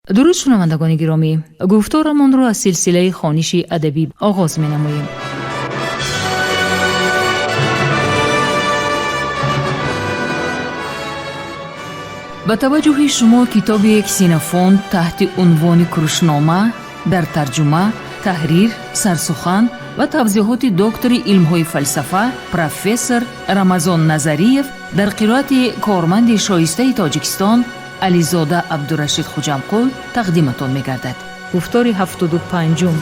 Дуруд, шунавандагони гиромӣ! Гуфторамонро аз силсилаи хониши адабӣ оғоз менамоем. Ба таваҷҷӯҳи шумо китоби Ксенофонт таҳти унвони Курушнома дар тарҷума, таҳрир, сарсухан ва тавзеҳоти доктори илмҳои фалсафа, профессор Рамазон Назариев дар қироати корманди шоистаи Тоҷикистон Ализода Абдурашид Хуҷамқул тақдиматон мегардад. Гуфтори 75-ум.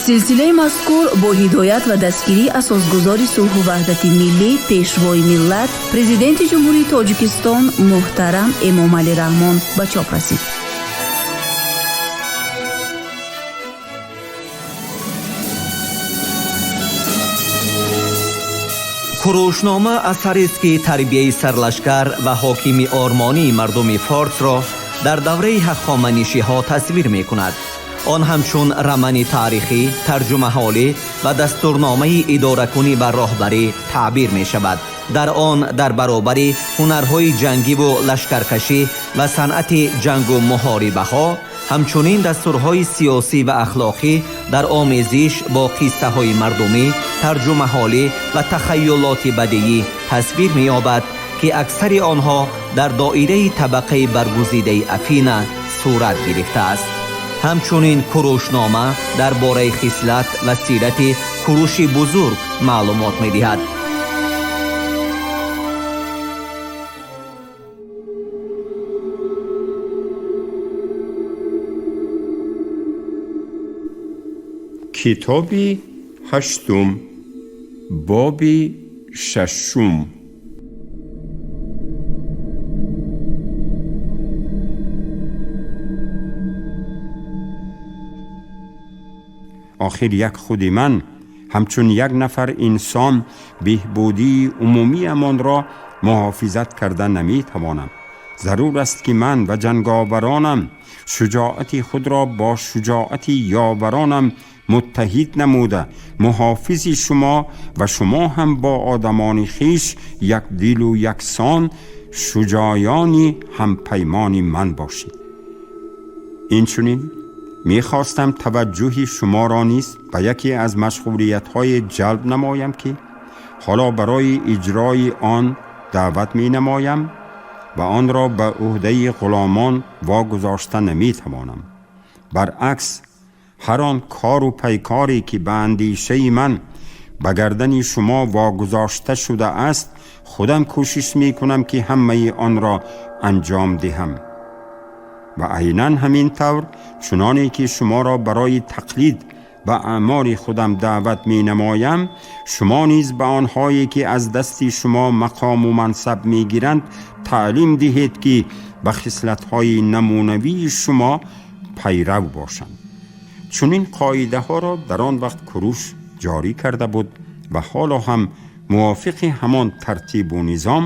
Силсилаи мазкур бо ҳидоят ва дастгирии асосгузори сулҳу ваҳдати миллӣ, пешвои миллат, Президенти Ҷумҳурии Тоҷикистон муҳтарам Эмомалӣ Раҳмон ба чоп расид. Курушнома асарест, ки тарбияи сарлашкар ва ҳокими ормонии мардуми форсро дар давраи ҳахоманишиҳо тасвир мекунад. Он ҳамчун рамани таърихӣ, тарҷумаҳолӣ ва дастурномаи идоракунӣ ва роҳбарӣ таъбир мешавад. Дар он дар баробари ҳунарҳои ҷангиву лашкаркашӣ ва санъати ҷангу муҳорибаҳо, ҳамчунин дастурҳои сиёсӣ ва ахлоқӣ дар омезиш бо қиссаҳои мардумӣ, тарҷумаҳолӣ ва тахайюлоти бадиӣ тасвир меёбад, ки аксари онҳо дар доираи табақаи баргузидаи Афина сурат гирифтааст. Ҳамчунин Курушнома дар бораи хислат ва сирати Куруши Бузург маълумот медиҳад. Китоби ҳаштум, боби шашум. Охир як худи ман ҳамчун як нафар инсон беҳбудии умумиамонро муҳофизат карда наметавонам. Зарур аст, ки ман ва ҷанговаронам шуҷоати худро бо шуҷоати ёваронам муттаҳид намуда, муҳофизи шумо ва шумо ҳам бо одамони хиш якдилу яксон шуҷоёни ҳампаймони ман бошед. Инчунин мехостам таваҷҷӯҳи шуморо низ ба яке аз машғулиятҳое ҷалб намоям, ки ҳоло барои иҷрои он даъват менамоям ва онро ба ӯҳдаи ғуломон вогузошта наметавонам. Баръакс, ҳар он кору пайкоре, ки ба андешаи ман ба гардани шумо вогузошта шудааст, худам кӯшиш мекунам, ки ҳамаи онро анҷом диҳам. Ва айнан ҳамин тавр, чуноне ки шуморо барои тақлид ба аъмоли худам даъват менамоям, шумо низ ба онҳое, ки аз дасти шумо мақому мансаб мегиранд, таълим диҳед, ки ба хислатҳои намунавии шумо пайрав бошанд. Чунин қоидаҳоро дар он вақт Куруш ҷорӣ карда буд ва ҳоло ҳам мувофиқи ҳамон тартибу низом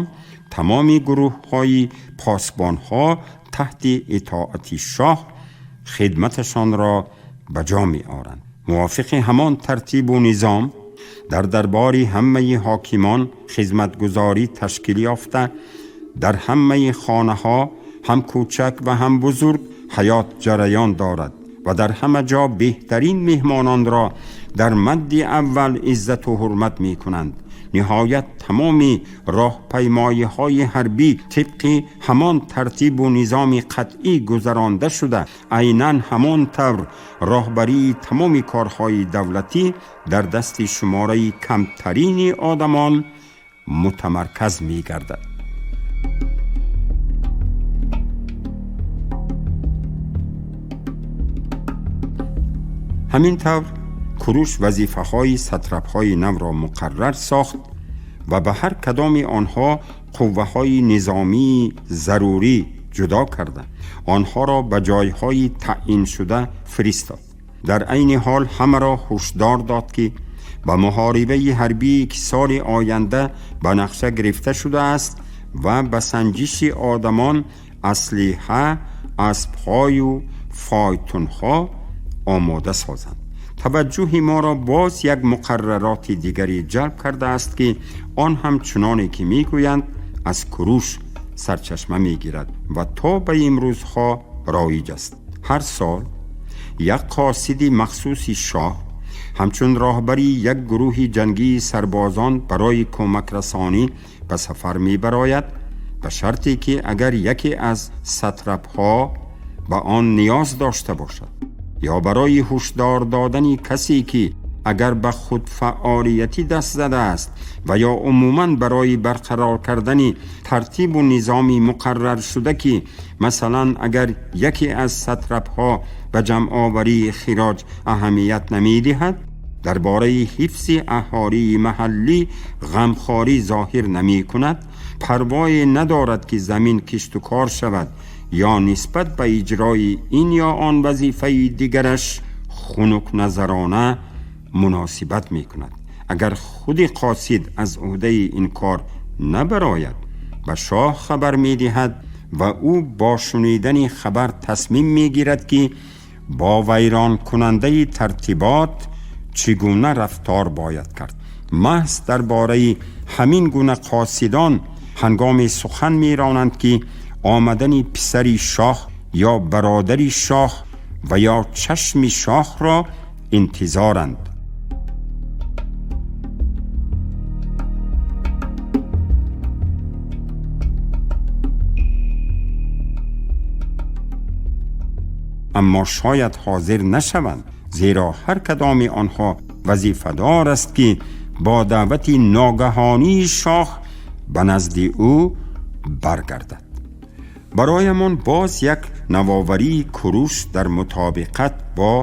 тамоми гурӯҳҳои посбонҳо таҳти итоати шоҳ хидматашонро ба ҷо меоранд. Мувофиқи ҳамон тартибу низом дар дарбори ҳамаи ҳокимон хизматгузорӣ ташкил ёфта, дар ҳамаи хонаҳо, ҳам кӯчак ва ҳам бузург, ҳаёт ҷараён дорад ва дар ҳама ҷо беҳтарин меҳмононро дар мадди аввал иззату ҳурмат мекунанд. Ниҳоят, тамоми роҳпаймоиҳои ҳарбӣ тибқи ҳамон тартибу низоми қатъӣ гузаронда шуда, айнан ҳамон тавр роҳбарии тамоми корҳои давлатӣ дар дасти шумораи камтарини одамон мутамарказ мегардад. Ҳамин тавр Куруш вазифаҳои сатрапҳои навро муқаррар сохт ва ба ҳар кадоми онҳо қувваҳои низомии зарурӣ ҷудо карда, онҳоро ба ҷойҳои таъйиншуда фиристод. Дар айни ҳол ҳамаро ҳушдор дод, ки ба муҳорибаи ҳарбие, ки соли оянда ба нақша гирифта шудааст, ва ба санҷиши одамон, аслиҳа, аспҳою фойтунҳо омода созанд. Таваҷҷӯҳи моро боз як муқаррароти дигаре ҷалб кардааст, ки он ҳам чуноне ки мегӯянд, аз Куруш сарчашма мегирад ва то ба имрӯзҳо роиҷ аст. Ҳар сол як қосиди махсуси шоҳ ҳамчун роҳбари як гурӯҳи ҷангии сарбозон барои кӯмакрасонӣ ба сафар мебарояд, ба шарте ки агар яке аз сатрапҳо ба он ниёз дошта бошад ё барои ҳушдор додани касе ки агар ба худфаъолиятӣ даст задааст ва ё умуман барои барқарор кардани тартибу низоми муқарраршуда, ки масалан агар яке аз сатрапҳо ба ҷамъоварии хироҷ аҳамият намедиҳад, дар бораи ҳифзи аҳолии маҳаллӣ ғамхорӣ зоҳир намекунад, парвое надорад ки замин кишту кор шавад ё нисбат ба иҷрои ин ё он вазифаи дигараш хунукназарона муносибат мекунад. Агар худи қосид аз ӯҳдаи ин кор набарояд, ба шоҳ хабар медиҳад ва ӯ бо шунидани хабар тасмим мегирад ки бо вайронкунандаи тартибот чӣ гуна рафтор бояд кард. Маҳз дар бораи ҳамин гуна қосидон ҳангоме сухан меронанд ки омадани писари шоҳ ё бародари шоҳ ва ё чашми шоҳро интизоранд. Аммо шояд ҳозир нашаванд, зеро ҳар кадоми онҳо вазифадор аст ки бо даъвати ногаҳонии шоҳ ба назди ӯ баргардад. Бароямон боз як навоварии Куруш дар мутобиқат бо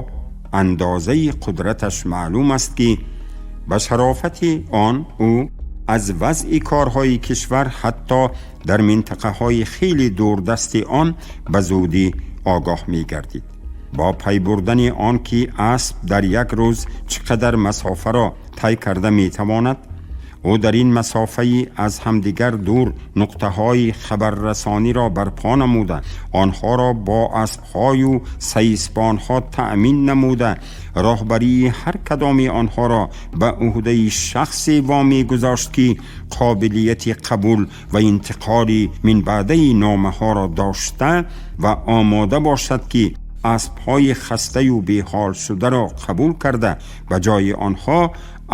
андозаи қудраташ маълум аст ки ба шарофати он ӯ аз вазъи корҳои кишвар ҳатто дар минтақаҳои хеле дурдасти он ба зудӣ огоҳ мегардид. Бо пай бурдани он ки асп дар як рӯз чӣ қадар масофаро тай карда метавонад, ӯ дар ин масофаи аз ҳамдигар дур нуқтаҳои хабаррасониро барпо намуда, онҳоро бо аспҳою сайисбонҳо таъмин намуда, роҳбарии ҳар кадоми онҳоро ба ӯҳдаи шахсе вомегузошт ки қобилияти қабул ва интиқоли минбаъдаи номаҳоро дошта ва омода бошад ки аспҳои хастаю беҳолшударо қабул карда ба ҷои онҳо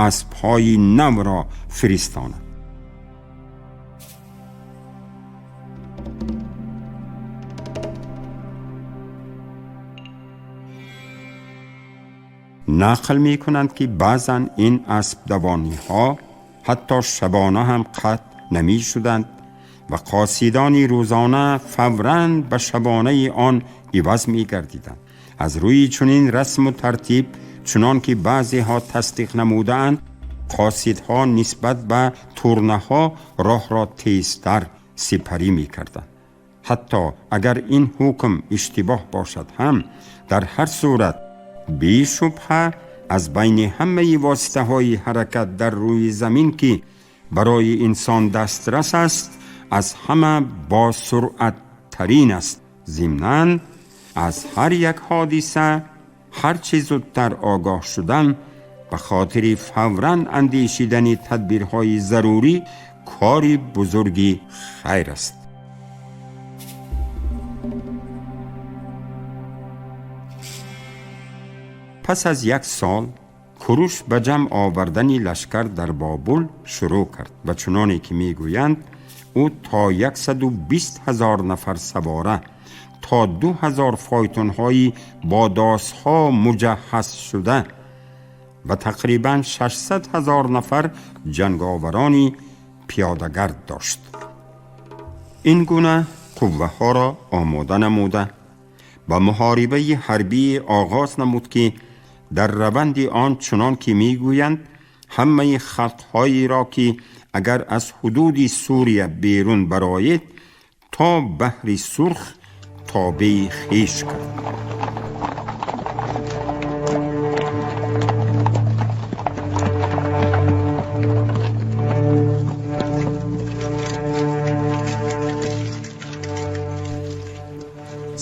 аспҳои навро фиристонад. Нақл мекунанд ки баъзан ин аспдавониҳо ҳатто шабона ҳам қатъ намешуданд ва қосидони рӯзона фавран ба шабонаи он иваз мегардиданд. Аз рӯи чунин расму тартиб, чунон ки баъзеҳо тасдиқ намудаанд, қосидҳо нисбат ба турнаҳо роҳро тезтар сипарӣ мекарданд. Ҳатто агар ин ҳукм иштибоҳ бошад ҳам, дар ҳар сурат бешубҳа аз байни ҳамаи воситаҳои ҳаракат дар рӯи замин ки барои инсон дастрас аст, аз ҳама босуръаттарин аст. Зимнан аз ҳар як ҳодиса ҳар чӣ зудтар огоҳ шудан ба хотири фавран андешидани тадбирҳои зарурӣ кори бузурги хайр аст. Пас аз як сол Куруш ба ҷамъ овардани лашкар дар Бобул шурӯъ кард ва чуноне ки мегӯянд, ӯ то 120 ҳазор нафар савора, то 2000 фойтунҳои бо досҳо муҷаҳҳаз шуда ва тақрибан 600 ҳазор нафар ҷанговарони пиёдагард дошт. Ин гуна қувваҳоро омода намуда ба муҳорибаи ҳарбӣ оғоз намуд ки дар раванди он чунон ки мегӯянд, ҳамаи халқҳоеро ки агар аз ҳудуди Сурия берун бароед, то баҳри Сурх тобеи хеш кард.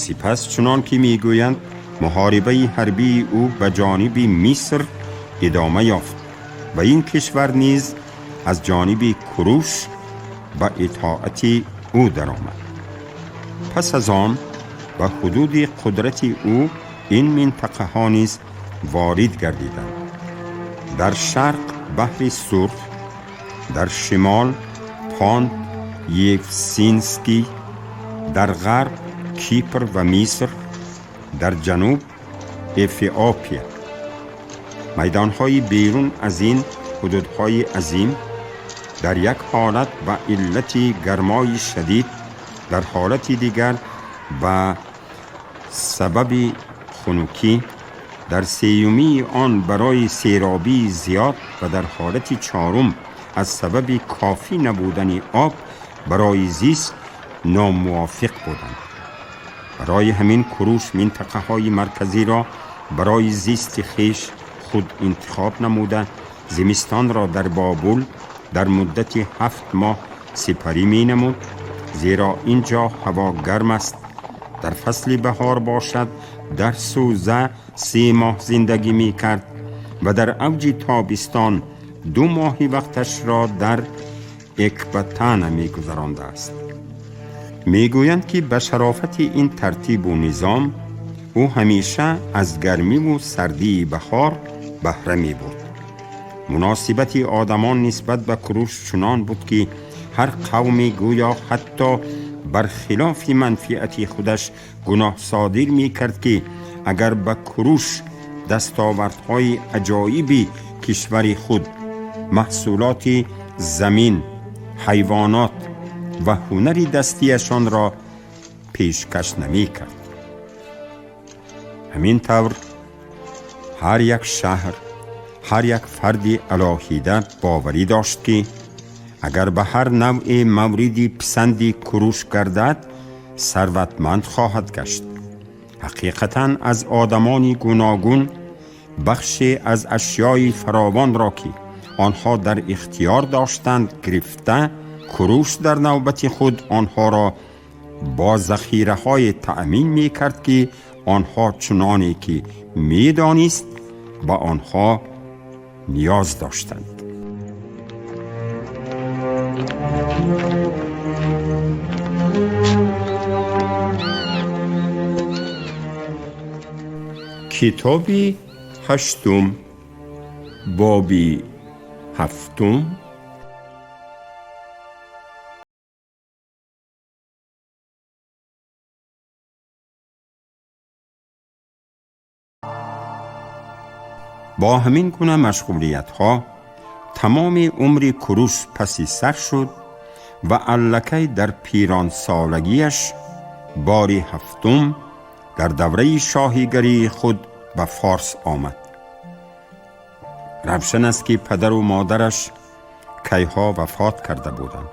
Сипас чунон ки мегӯянд, муҳорибаи ҳарбии ӯ ба ҷониби Миср идома ёфт ва ин кишвар низ аз ҷониби Куруш ба итоати ӯ даромад. Пас аз он ба ҳудуди қудрати ӯ ин минтақаҳо низ ворид гардиданд: дар шарқ баҳри Сурх, дар шимол Понт Евсинский, дар ғарб Кипр ва Миср, дар ҷануб Эфиопия. Майдонҳои берун аз ин ҳудудҳои азим дар як ҳолат ба иллати гармои шадид, дар ҳолати дигар ба сабаби хунукӣ, дар сеюмии он барои серобии зиёд ва дар ҳолати чорум аз сабаби кофӣ набудани об барои зист номувофиқ буданд. Барои ҳамин Куруш минтақаҳои марказиро барои зисти хеш худ интихоб намуда, зимистонро дар Бобул дар муддати 7 моҳ сипарӣ менамуд, зеро ин ҷо ҳаво гарм аст. Дар фасли баҳор бошад, дар Суза 3 моҳ зиндагӣ мекард ва дар авҷи тобистон 2 моҳи вақташро дар Экбатана мегузарондааст. Мегӯянд, ки ба шарофати ин тартибу низом ӯ ҳамеша аз гармиву сардии баҳор баҳра мебурд. Муносибати одамон нисбат ба Куруш чунон буд, ки ҳар қавме гӯё ҳатто бар хилофи манфиати худаш гуноҳ содир мекард, ки агар ба Куруш дастовардҳои аҷоиби кишвари худ, маҳсулоти замин, ҳайвонот ва ҳунари дастиашонро пешкаш намекард. Ҳамин тавр ҳар як шаҳр, ҳар як фарди алоҳида боварӣ дошт, ки агар ба ҳар навъе мавриди писанди Куруш гардад, сарватманд хоҳад гашт. Ҳақиқатан аз одамони гуногун бахше аз ашёи фаровонро, ки онҳо дар ихтиёр доштанд, гирифта, Куруш дар навбати худ онҳоро бо захираҳое таъмин мекард, ки онҳо чуноне ки медонист ба онҳо ниёз доштанд. Китоби ҳаштум, боби ҳафтум. Бо ҳамин гуна машғулиятҳо тамоми умри Куруш паси сар шуд ва аллакай дар пиронсолагиаш бори ҳафтум дар давраи шоҳигарии худ ба Форс омад. Равшан аст, ки падару модараш кайҳо вафот карда буданд.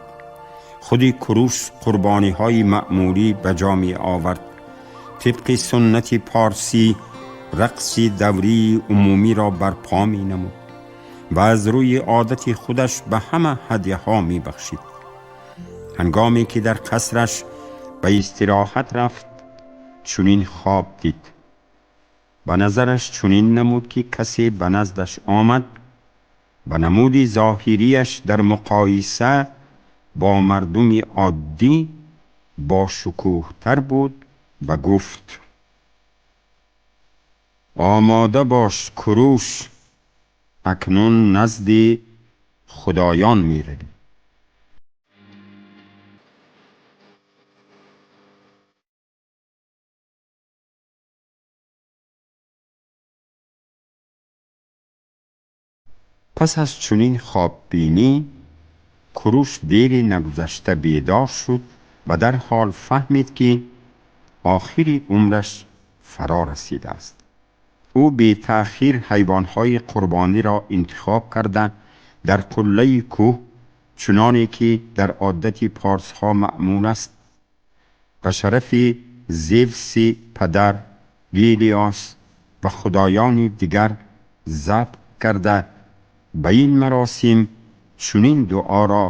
Худи Куруш қурбониҳои маъмулӣ ба ҷо меовард. Тибқи суннати порсӣ рақси даврии умумиро барпо менамуд ва аз рӯи одати худаш ба ҳама ҳадяҳо мебахшид. Ҳангоме ки дар қасраш ба истироҳат рафт, чунин хоб дид. Ба назараш чунин намуд, ки касе ба наздаш омад, ба намуди зоҳирияш дар муқоиса бо мардуми оддӣ бошукӯҳтар буд ва гуфт: омода бош, Куруш, акнун назди худоён меравӣ. Пас аз чунин хоббинӣ Куруш дери нагузашта бедор шуд ва дарҳол фаҳмид, ки охири умраш фаро расидааст. Ӯ бетаъхир ҳайвонҳои қурбониро интихоб карда, дар қуллаи кӯҳ, чуноне ки дар одати порсҳо маъмул аст, ба шарафи Зевси падар, Гелиос ва худоёни дигар забҳ карда, ба ин маросим чунин дуоро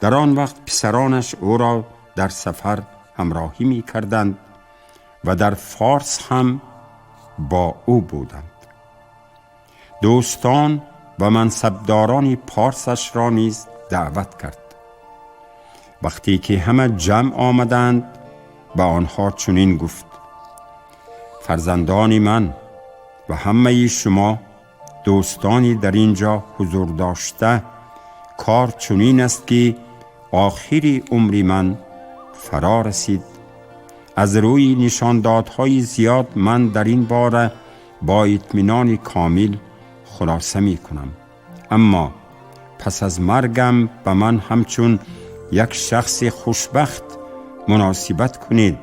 Дар он вақт писаронаш ӯро дар сафар ҳамроҳӣ мекарданд ва дар Форс ҳам бо ӯ буданд. Дӯстон ва мансабдорони Порсашро низ даъват кард. Вақте ки ҳама ҷамъ омаданд, ба онҳо чунин гуфт: фарзандони ман ва ҳамаи шумо дӯстони дар ин ҷо ҳузур дошта, кор чунин аст ки охири умри ман фаро расид. Аз рӯи нишондодҳои зиёд ман дар ин бора бо итминони комил хулоса мекунам. Аммо пас аз маргам ба ман ҳамчун як шахси хушбахт муносибат кунед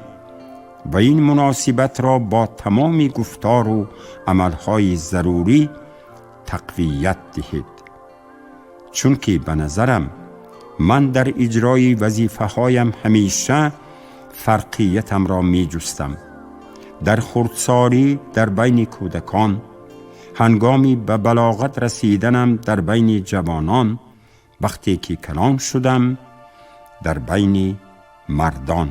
ва ин муносибатро бо тамоми гуфтору амалҳои зарурӣ тақвият диҳед. Чунки ба назарам ман дар иҷрои вазифаҳоям ҳамеша фарқиятамро меҷустам. Дар хурдсолӣ дар байни кӯдакон, ҳангоми ба балоғат расиданам дар байни ҷавонон, вақте ки калон шудам дар байни мардон.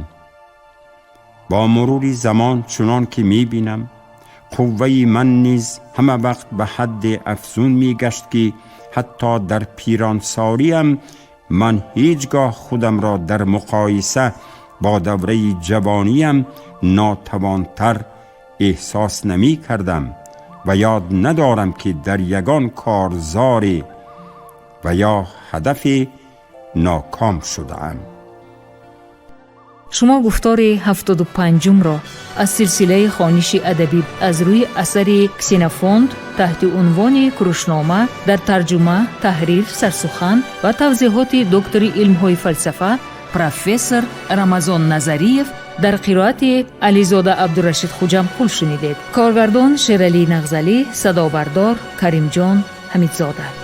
Бо мурури замон чунон ки мебинам, қувваи ман низ ҳама вақт ба ҳадде афзун мегашт ки ҳатто дар пиронсориам ман ҳеҷ гоҳ худамро дар муқоиса бо давраи ҷавониям нотавонтар эҳсос намекардам ва ёд надорам ки дар ягон корзоре ва ё ҳадафе ноком шудаам. Шумо гуфтори 75-умро аз силсилаи хониши адабӣ аз рӯи асари Ксенофонт таҳти унвони Курушнома дар тарҷума, таҳрир, сарсухан ва тавзеҳоти доктори илмҳои фалсафа, профессор Рамазон Назариев дар қироати Ализода Абдурашид Хуҷамқул шунидед. Коргардон Шералӣ Нағзалӣ, садобардор Каримҷон Ҳамидзода.